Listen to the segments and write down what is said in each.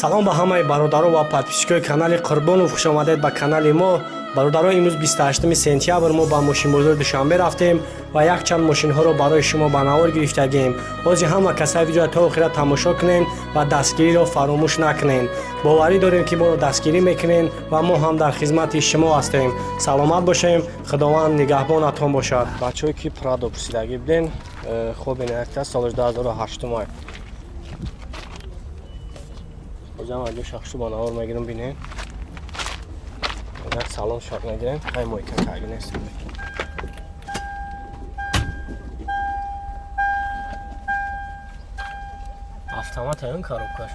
Салом ба ҳамаи бародаро ва подписчикои канали Қурбонов, хуш омадед ба канали мо. Бародаро, имрӯз 28 сентябр мо ба мошинбозори Душанбе рафтем ва якчанд мошинҳоро барои шумо ба навор гирифтагем. Бози ҳама касаи видеоро то охира тамошо кунен ва дастгириро фаромӯш накунен. Боварӣ дорем, ки моро дастгирӣ мекунен ва мо ҳам дар хизмати шумо ҳастем. Саломат бошем, Худованд нигаҳбонатон бошад. Бачаҳое ки Прадо пурсидагӣ буден, хоб инакта соли 2008 май. Бозам аҷо шахшу ба навор мегирам, бинем. Як салон шак мегирем. Ҳай, мойка карги нест. Автомат аюн, коробкаш.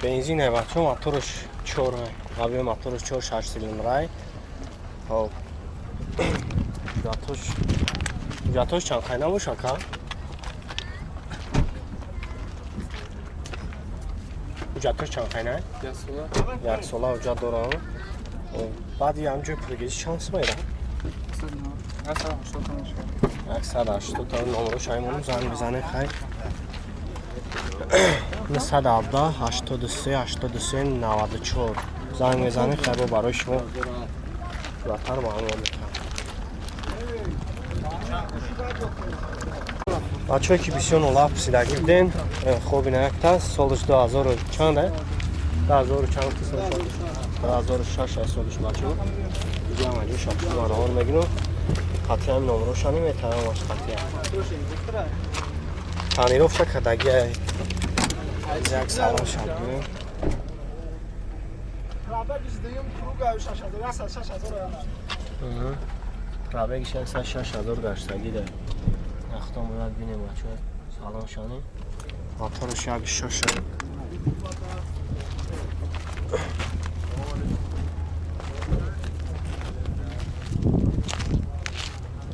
Бензин ай, бачо, моторш 4 ай. Объем моторш 4, 6 цилиндрай. Хоб. Ҳуҷҷатош чанд қай набошад, ка? Ҳуҷҷатош чанд қай най? Як сола ҳуҷҷат дорам. Баъди ҳамҷои пургизӣ чанд сум айра? 180 та номерош аймонум, занг бизанем, хай. 917 83 83 94 занг мезанем, хай, бо барои шумо зудтар маълумот мекунам. Бачаҳое ки бисёр нолаф пурсидагӣ буден, хоб ина якта солаш 2000 чанд э? 2000 чанд солаш? 2006 ай солаш, бачаҳо. Иҷа маҷо шахси манавор мегирам. Қатъиан номрошани метавонам қатъиан. Тонировка кардагӣ ай. Як салон шаб гирем. Пробегиш 106 000 гаштагӣ да. Яхтон бояд бинем, бачаҳо. Салон шани. Моторш як шаш.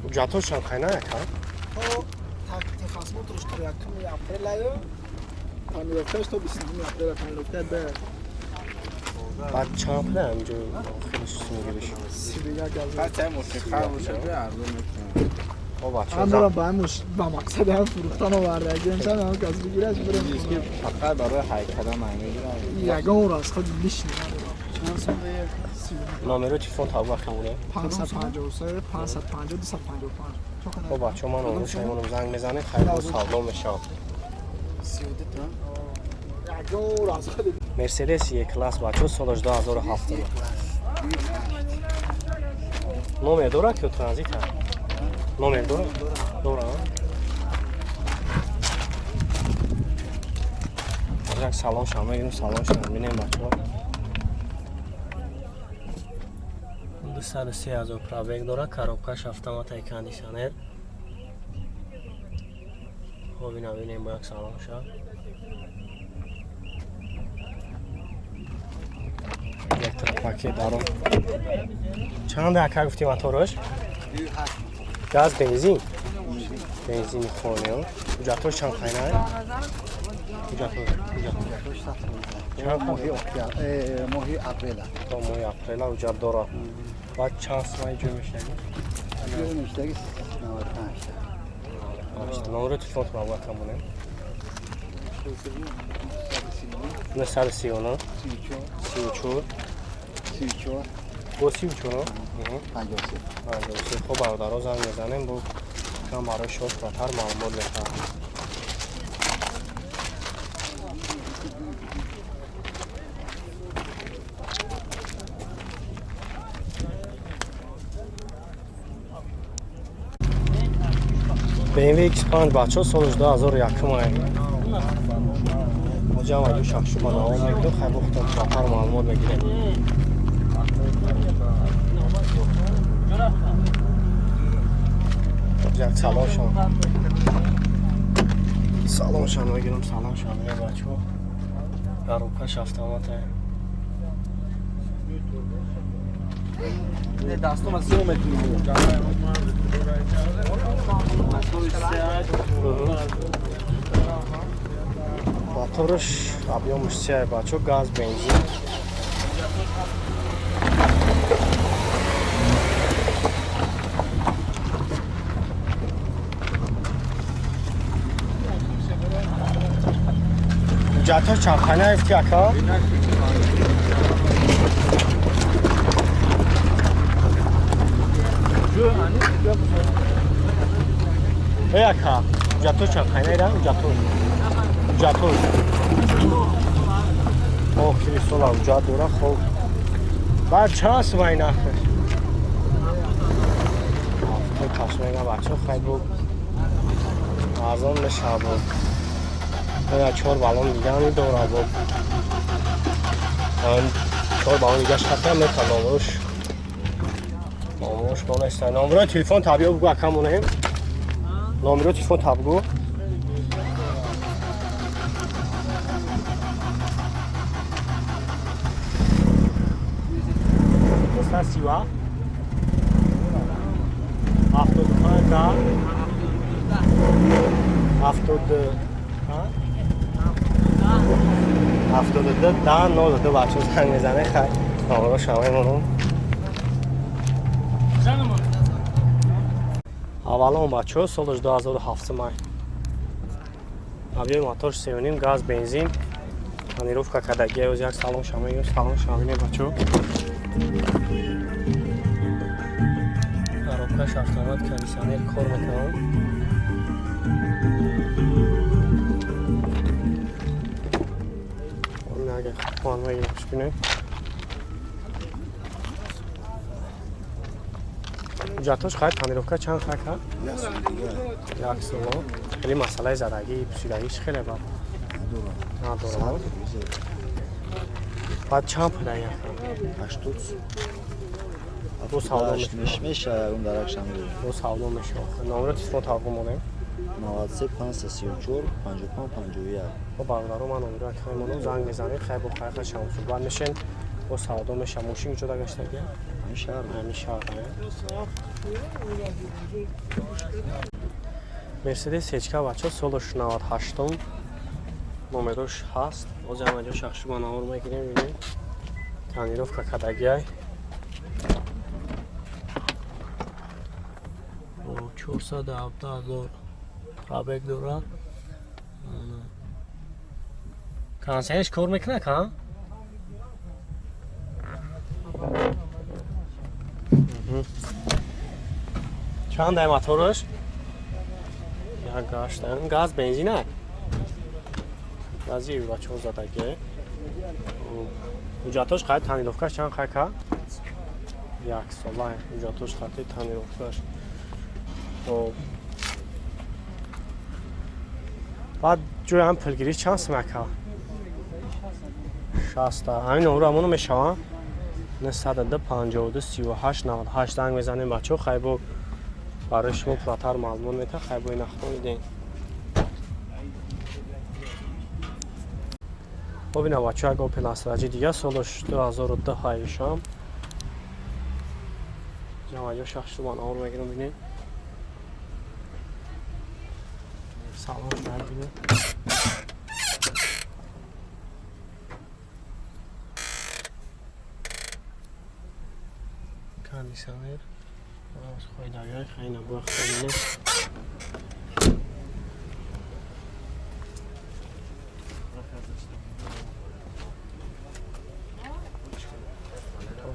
Ҳуҷҷатҳошам қайна яка? Техосмотрш то 1 апрелаю, тонировкаш то 29 апреля, тонировка б. Баъд чанд пул ҳаминҷо хеле сумгириш? 31 000. О, бачаҳо. Ҳамро ба ҳамуш ба мақсади ҳам фурӯхтан овардагем, чанд ҳам кас бигираш бирем. Фақат барои ҳайкада ман мегирам. Ягон раз худ лишний надорам. Номерои телефон тавба камоне. 553 550 255. О, бачаҳо, ман номерош аймонам, занг мезанем, хайр, боз савдо мешавад. Ягон раз худ. Мерседес Е класс, бачаҳо, солаш 2007. Номер дорад ё транзита? Номер дорад? Дорад. Як салон шам мегирем, салон шам бинем, бачаҳо. 203 000 пробег дорад, коробкаш автоматай, кондиционер. Хоб, ина бинем бо як салон шам. Электропакет даром. Чанд ака гуфти мотораш? Газ, бензин? Бензини хоне. Ҳуҷҷатҳош чанд қайна? Ҳуҷҷатҳош, ҳуҷҷатҳош. Чанд? Моҳи октябр, моҳи апрела. То моҳи апрела ҳуҷҷат дорад. Баъд чанд сумаи ҷой мешавӣ? Ҷой мешдаги 95. Номери телефонтон аввал камонем. 939 34 34 бо 34 53. 53. Хоб, бародаро, занг мезанем, бо кам барои шумо пурратар маълумот мекунам. BMW X5, бачаҳо, солаш 2001 ай. Ҳоҷам аҷо шахшу ба навор мегирем, хай, бо худтон пурратар маълумот мегирем. Як салоншам мегирам, салоншам мегирам, бачаҳо. Коробкаш автомат ай. Дастом аз сиё мекунӣ. Моторш объемаш сеай, бачаҳо, газ, бензин. Ҳуҷҷатҳо чандхона ки ака? Эй ака, ҳуҷҷатҳо чандхонаира? Ҳуҷҷатҳо. Ҳуҷҷатҳо. Охири сола ҳуҷҷат дора, хоб. Баъд чанд сумай нархаш? 70 кас мега бачо, хай бу арзон мешава бу. Я чор баллон дига медора бу. Чор баллон дига шата мета номрош. Номрош монеста. Номрои телефон табиё бугу ака монем. Номрои телефон табгу. Сива 75 да 72 да 02 бачо занг мезане, хай номро шавай монум. Аввалон бачо солаш 2007 май. Объем мотор 3.5 газ бензин. Тонировка кардагия, оз як салон шавай, салон шавай бачо. Коробкаш автомат, кондиционер кор мекунам. Агар хуан мегирам кунем. Ҳуҷҷатҳош хай тонировка чанд хай ка? Як сол. Хеле масъалаи задагӣ, пусидагиш хеле бад. Надорам. Баъд чанд пул як? 80. Бо савдо меша, он дарак шамил. Бо савдо меша. Номро телефон табгу монем. 93 534 55 51. Бо бародаро ман номро акай монам, занг мезанед, хай бо хай хай шам суҳбат мешем. Бо савдо меша. Мошин куҷо гаштагӣ? Ҳамин шаҳр. Ҳамин шаҳр. Мерседес ҳечка бачо солаш 98 номерош ҳаст. Оз ҳама ҷо шахши ба навор мегирем, бинем. Тонировка кардагиай. 417 000 пробег дорад. Кондиционерш кор мекунад, ка? Чанд ай мотораш? Як гашт. Газ бензин ай? Гази Евро 4 задагӣ. Ҳуҷҷатҳош қайд тонировкаш чанд хай ка? Як сола ҳуҷҷатҳош хати тонировкаш. Хоб. Баъд ҷои ҳам пулгирӣ чанд сум ака? 60. Ҳамин номро ҳамоно мешаванд? 902 52 38 98 занг мезанем бачаҳо, хай бо барои шумо пурратар маълумот метаҳад, хай бо ин дидем. Бобина бачаҳо, як Opel Astra дига солаш 2002 ҳайшам. Ҷамаҷо шахс шумо навор мегирам, бинед. Салон бинед. Кондиционер. Хойдагай, хайна бо хонина.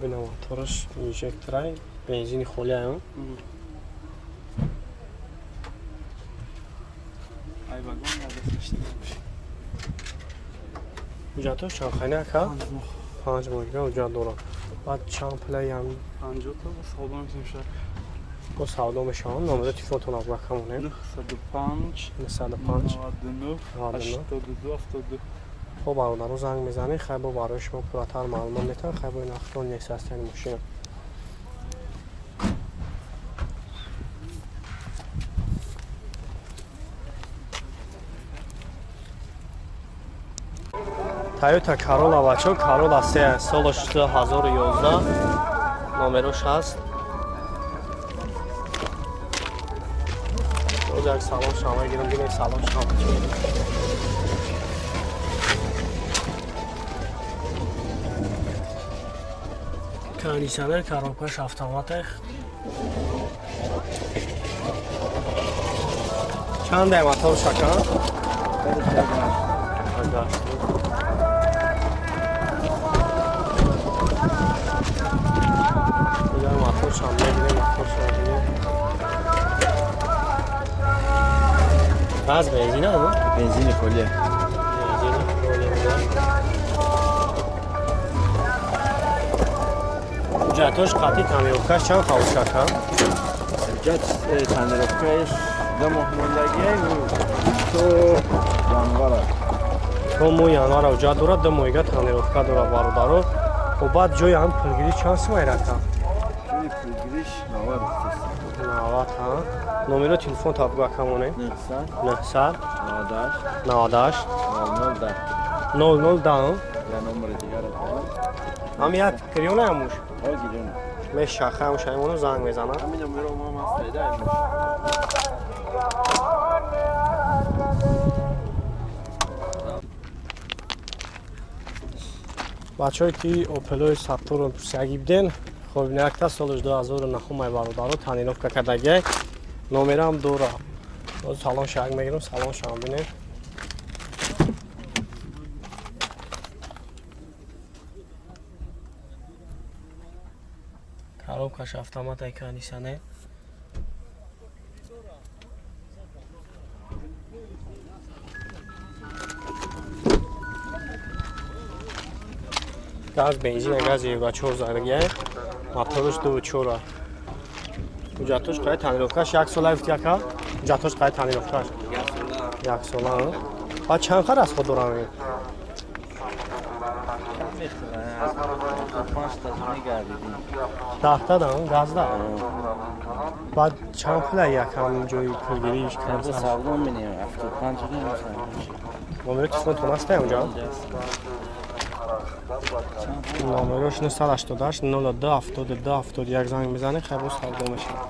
Бина мотораш инжекторай, бензини холи аю. Ҳуҷҷатҳош чанд хайна ака? 5 моҳ ҳуҷҷат дорам. Баъд чанд пулаям? 50 та савдо мешавад. Бо савдо мешавам. Номери телефонтон абу монем. 905 905 99 82 72. Хоб бародаро занг мезанед, хай бо барои шумо пурратар маълумот метаҳад, хай бо ин ахтон нест ҳастани мошина. Toyota Corolla бачо, Corolla 3 солаш 2011 номерош ҳаст. Боз як салон шама гирам, бинем салон шама чӣ. Кондиционер, коробкаш автомат. Чанд ай мотор шака? Газ бензина? Бензини холия. Бензини холия. Ҳуҷҷатош қатъи тонировкаш чанд хавшака? Ҳуҷҷат тонировкааш 2 моҳ мондагиай, то январа. То моҳи январа ҳуҷҷат дорад, 2 моҳига тонировка дорад бародаро. Хоб баъд ҷои ҳам пулгирӣ чанд сумай рафта? Ҷои пулгириш 90 сум. 90 ҳа. Номеро телефон та буга камоне? 900 900 98 98 00 10. 00 10. Я номери дигара дорам. Ҳам як гирёна ҳамуш? Ҳо, гирёна. Мешаха ҳамуш ҳамоно занг мезанад. Ҳамин номеро мо ҳам ҳаст да ҳамуш. Бачаҳое ки Опелои Сатурн пурсиягӣ биден, хоб якта солаш 2009 ай бародаро, тонировка кардагиай, номерам дора. Боз салон шак мегирам, салон шам бинем. Коробкаш автомат ай, кондиционер. Газ бензин, газ евро 4 заргия, моторш 2.4. Ҳуҷҷатош қай тонировкаш як сола гуфт яка? Ҳуҷҷатош қай тонировкаш? Як сола. Баъд чанд қар расход дорам? Даҳта да, газда. Баъд чанд пула якам ҷои пулгириш? Савдо менем, 75. Номери телефонтон ҳаста онҷа? Номерош 988 02 72 71 занг мезанед, хайр, боз савдо мешавад.